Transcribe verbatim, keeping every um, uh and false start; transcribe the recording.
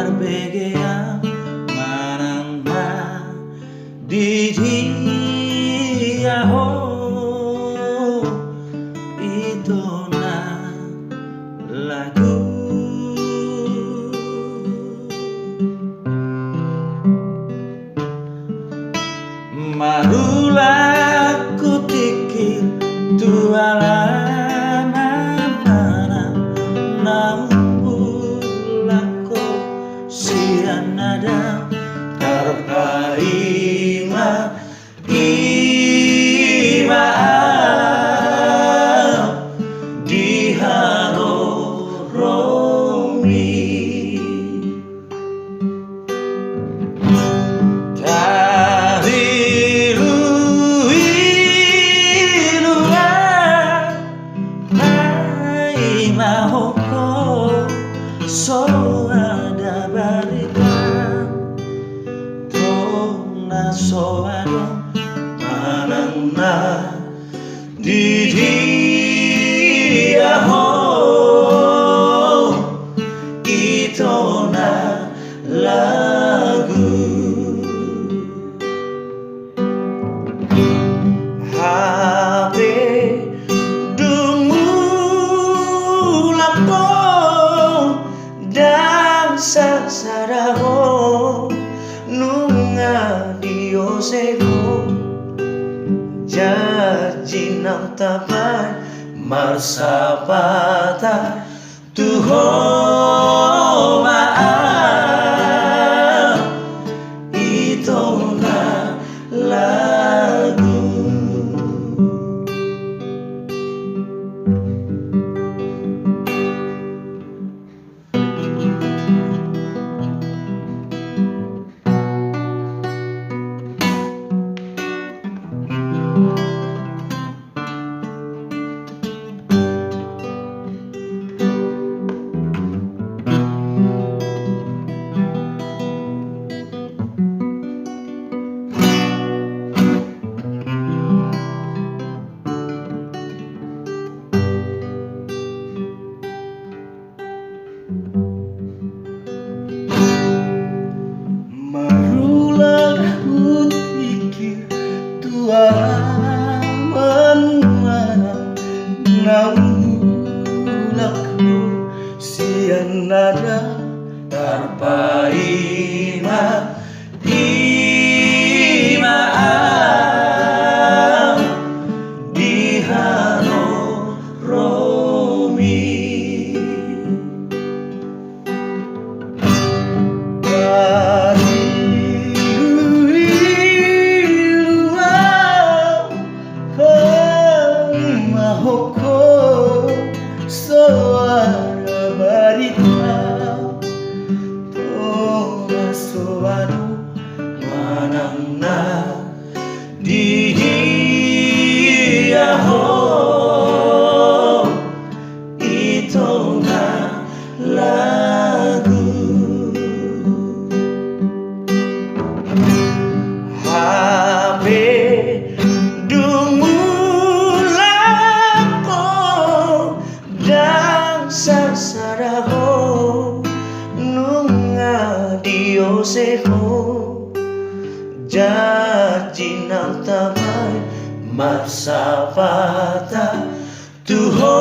Begean manang na di dia ho, ito na lagu. Marulak hutingkir tu alaman manang na umbulak ho sian na dang tarpaima, ima au di haroromi. Tariluilu au, paima ho ho, so ada barita, tong na so adong manang na di dia ho, ito na lagu. Hape dung mulak ho, dang sasada ho, nunga diose ho. Janji naung tabaen marsapata tu ho ma au, ito na lagu. Marulak hutingkir tu alaman manang na umbulak ho sian na dang tarpaima, ima au di haroromi. Tariluilu au, paima ho ho, so ada barita, tong na so adong manang na di dia ho, ito na lagu. Hape dung mulak ho, dang sasada ho, nunga diose ho. Janji naung tabaen marsapata tu ho